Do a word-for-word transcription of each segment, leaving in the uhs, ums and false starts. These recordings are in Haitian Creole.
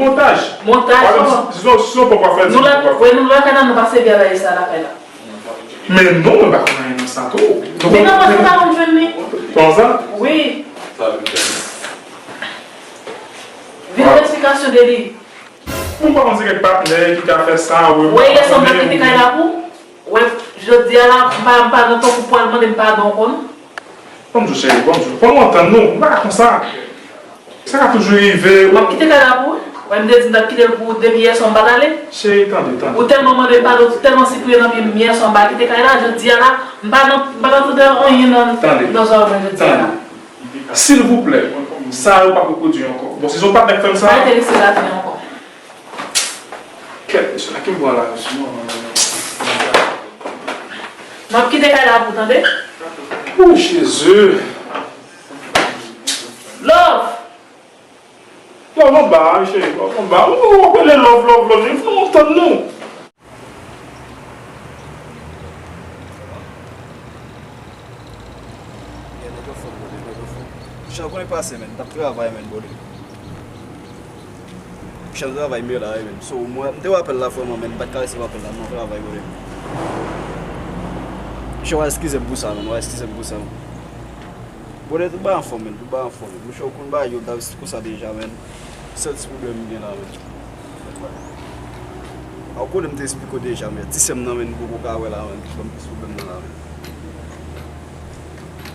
Montaj. Montaj, oh. Si, si, si, si, papa fè, nou la, papa fè. Wè, nou lakay la, nou pa sèvi a bagay sa lakay la. Men non, mwen pa konn anyen nan sa tou. Men nan, mwen pa konn jwenn li. Kòman sa? Wi. Vin yon eksplikasyon de li. Mwen pa panse gen patnè ki ka fè sa, wi. Wè, yè swa m pa kite kay la pou. Wè, jodi a la, m pa, m pa gen tan pou pral mande m padon, w konn. Ban m di w, cheri, ban m di w. Fò nou antann nou. M pa ka konsa. Sa ka toujou rive. M ap kite kay la pou ou. Wè, m te di m t ap kite l pou ou depi yè swa m pa t ale. Cheri, tande, tande. Ou tèlman mande m padon, ou tèlman sipriye nan pye m yè swa m pa kite kay la, jodi a la, m pa nan, m pa nan tande anyen nan, nan zòrèy mwen jodi a la. Silvouplè, sa yo p ap repwodui ankò. Bon, si se yon patnè k fè m sa. M pa enterese lavi ankò. Kèt, mesye, a ki m pran la, mesye? Non, non, non, non. M ap kite kay la pou ou, tande? O Jezi! Love! Love anba, mesye, love anba. Ou, ou, ou rele love, love, love. Fò nou antann nou. Yeah, nèg yo fò, brother, nèg yo fò. Chan konnen pase, man. T ap travay, man, brother. Chan travay, men la, wi, man. So, mwen, m te wè apèl la, vrèman, man. M pa t ka resevwa apèl la, m nan travay, brother. Chan, w a eskize m pou sa, man. W a eskize m pou sa, man. Brother, tout bagay anfòm, man. Tout bagay anfòm. Mouche, ou konn bagay yo, Davis, konsa deja, man. Sèl ti pwoblèm m gen la, man. A, ou konnen m te esplike w deja, men ti sè m nan, men, m poko ka wè la, men, ban m plis pwoblèm nan la, men.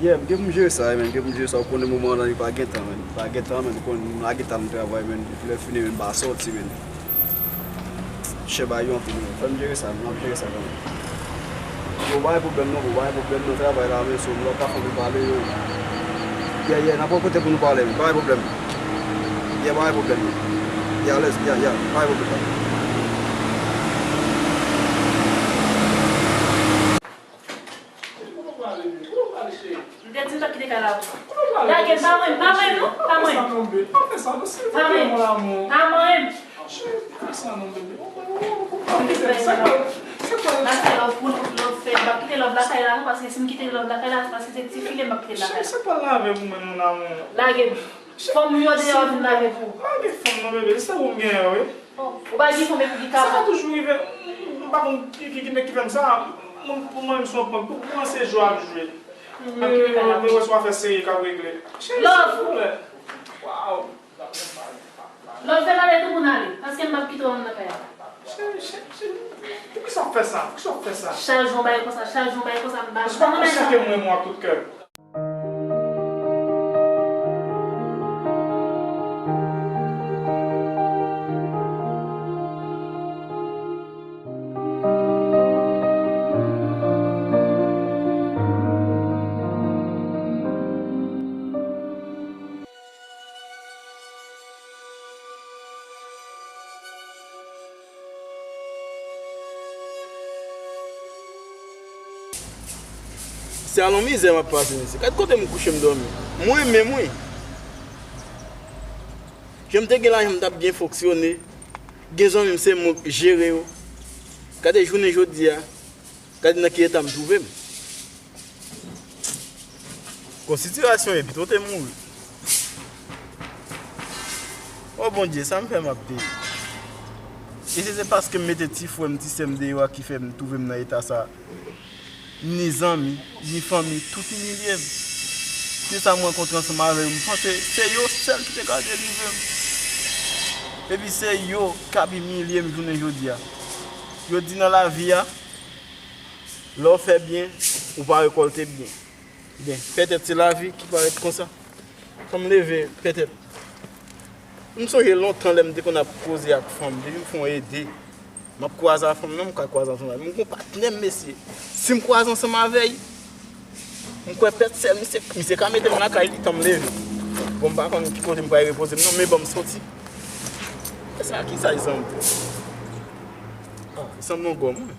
Yeah, m gen pou m jere sa, men, m gen pou m jere sa, ou konnen moman an la, li pa gen tan, men, li pa gen tan, men, ou konnen m lage tan m travay, men, epi lè fini, men, m pa sòti, men. Chè ba yo anpil, men, fò m jere sa, men, m ap jere sa kanmenm. Yo, pa gen pwoblèm non, bro, pa gen pwoblèm non, travay la, men, so, lè w ka fè m pale, yo. Yeah, yeah, n ap wè kote pou nou pale, men, pa gen pwoblèm. Yeah, pa gen pwoblèm. Yeah, let's, yeah, yeah, pa gen pwoblèm. M te di m t ap kite kay la pou ou. Lage m, pa manyen m, pa manyen m non, pa manyen m. Pa manyen m. Pa manyen m. Paske love pou love fè, m p ap kite love lakay la non, paske si m kite love lakay la, se paske se ti file m ap kite lakay la. Lage m. Fanm ou yo deyò vin lave pou ou. Pa gen fanm non, bebe, se ou m genyen, wi. Bon, ou pa gen fanm epi ki ka. Sa ka toujou rive. M, m pa konn ki, ki, ki nèg ki fè m sa. Mwen, pou mwen, m se yon prank. Pou mwen, se jwe ap jwe. M ap kite kay la. Mwen wè se w ap fè serye k ap regle. Cheri, silvouplè. Waw. Love, fè pale tou pou n ale. Paske m p ap kite w nan kay la. Cheri, cheri, cheri. Poukisa w ap fè sa? Poukisa w ap fè sa? Chak jou w bay konsa, chak jou w bay konsa, m pa nan kay la. Paske w pa konn chante m renmen w ak tout kè m. Se alon mizè m ap pase, mesye. Gad kote m kouche, m dòmi. Mwen menm, wi. Jan m te gen lajan, m t ap byen fonksyone. Gen zanmi m, se mwen k jere yo. Gade jounen jodi a. Gade nan ki eta m twouve m. Gon sitiyasyon epi tou te mouri. O Bondye, sa m fè m ap peye. E si se paske m mete ti frè m, ti sè m deyò a ki fè m twouve m nan eta sa. Ni zanmi, ni fanmi, tout imilye m. Ki sa m rankontre ansanm avè yo, m panse se yo sèl ki te ka delivre m. Epi se yo k ap imilye m jounen jodi a. Yo di nan lavi a, lè w fè byen, ou pa rekòlte byen. Byen, petèt se lavi ki parèt konsa. Fò m leve, petèt. M sonje lontan lè m te konn ap koze ak fanm, depi m fè yon ede, m ap kwaze ak fanm nan, m ka kwaze ansanm avè m. M gon patnè m, mesye. Si m kwaze ansanm avè l, m kwè pèt sèl, misye, misye ka mete m lakay li tan m leve. Bon, m pa konn ki kote m pral repoze m non, men ban m soti. E sa ki sa, li sanble? Ah, li sanble yon gòm, wi.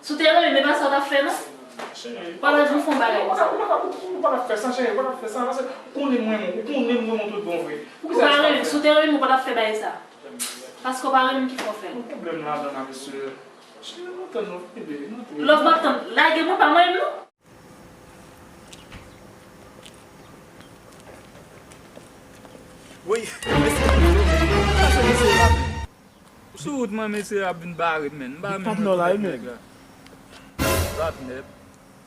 Si w te renmen m, e pa sa w t ap fè non. Cheri, pandan jan w fè yon bagay konsa. Ou pa t ap fè sa, cheri, ou pa t ap fè sa, paske ou konnen m renmen w, ou konnen m renmen w tout bon vre. Poukisa w ap fè sa? Ou pa renmen m, si w te renmen m, ou pa t ap fè bagay sa. Paske w pa renmen m ki fè w fè l. Yon pwoblèm ladan la, mesye. Lòf m ap tann, lage mwen, pa manyen m non. Woy, mesye, mesye la, men. Sou wout mwen, mesye ap vin bare m, men. M pa menm wè kòlèg nèg la. Patnè.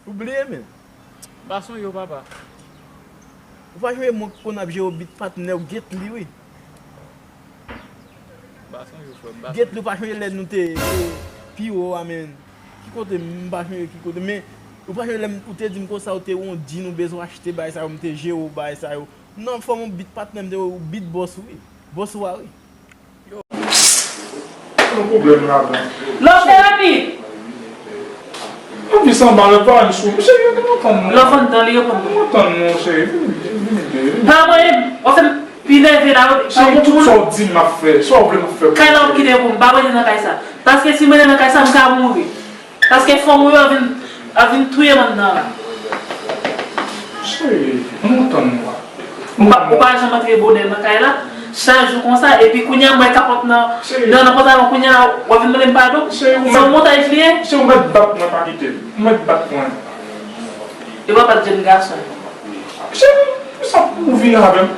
Ou bliye, men. M pa sonje w, papa. Ou pa sonje mwen konn ap jere w bit patnè w, get li, wi. M pa sonje w, frè m, m pa sonje. Get li, ou pa sonje lè nou te, te pi wo a, men. Ki kote, m pa sonje ki kote, men ou pa sonje lè m, ou te di m konsa, ou te wè yon djin ou bezwen achte bagay sa yo, m te jere w bagay sa yo. Non, fò m yon bit patnè, m te wè w bit bòs ou, wi. Bòs ou a, wi. Yo. Gen pwoblèm ladan. Love therapy. Anpi sanba lè pa ann sou. Cheri, yo te kontan mwen. Love ann tan li yo konn. Kontan mwen, cheri. Vini, vini, vini, vini. Pa mwen, w ap fè m pi nève la, yo. Cheri, tout sa w di m, m ap fè. Sa w vle m ap fè. Kay la w kite pou m. Pa rete nan kay sa. Paske si m rete nan kay sa, m ka mouri. Paske fanm ou yo ap vin, ap vin touye m anndan la. Cheri, m kontan mwen. Ou pa, ou pa janm antre bonè nan kay la. Chak jou konsa, epi kounye a m wè kapòt nan, nan, nan pantalon, kounye a w ap vin mande m padon. Se yon montaj li ye. Se ou mèt bat mwen, pa kite m. Ou mèt bat mwen. E w ap bat jèn gason. Se, se sa pou w vire avè m.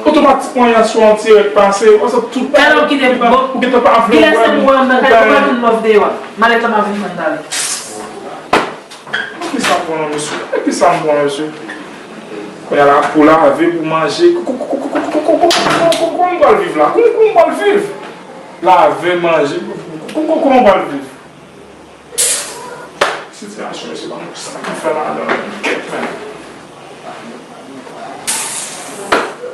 Otomatikman, y a sou an dirèk pase, w ap tout. Kay la w kite, bon, ou gentan pa vle kilè se pou wè anndan kay la, ou pa vin love deyò a. Malèt la m ap vin pran tale. Kisa m pran nan mesye? Kisa m pran mesye? Kounye a la, pou lave, pou manje, kòman m pral viv la? Kòman m pral viv? Lave, manje, kòman m pral viv? Sitiyasyon mesye, pa m konn sa m fè ladan, men kèt, men.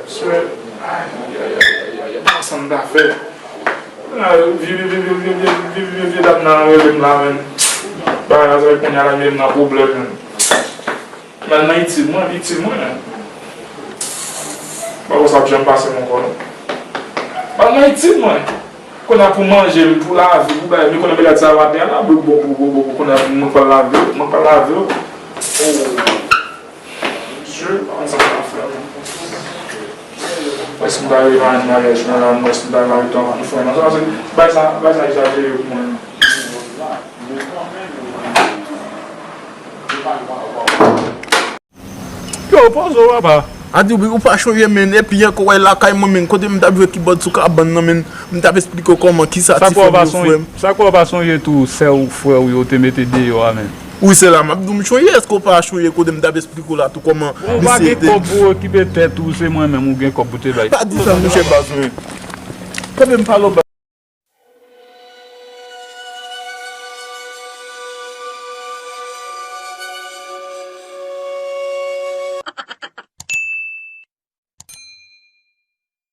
Mesye, ay, ay, ay, ay, ay, ay, pa sa m ta fè. Vye, vye, vye dam nan rele m la, men. Bagay la, sa kounye a la, mete m nan pwoblèm, men. L al nan itil mwen, itil mwen, men. Pa konsa ap janm pase m ankò, non. L al nan itil mwen. Kounye a pou manje, pou lave, pou bagay, men kounye a bagay sa yo atè a la, blo, blo, blo, blo, blo, kounye a mwen k pral lave, mwen k pral lave yo. Oh. Mesye, pa konn sa m ta fè, non. Mwen si m ta rive nan maryaj mwen la, mwen si m ta rive antre antre frè mwen. Sa se, bagay sa, bagay sa egzajere pou mwen. Yo, poze w, papa. A di wi, ou pa chonje, men, epi ankò, wè, lakay mwen, men, kote m t ap jwe kibòd sou kabann nan, men, m t ap esplike w kòman, kisa ti frè m yo, frè m. Sa kwè w pa sonje tou, sè w, frè w yo te mete deyò a, men. Wi, sè la, m ap di w, m chonje, èske w pa chonje kote m t ap esplike w la tou kòman misye te. Ou pa gen kòb pou okipe tèt ou, se mwen menm ou gen kòb pou te bay. Pa di sa, monchè, baz mwen. Kanpe m pale w, baz.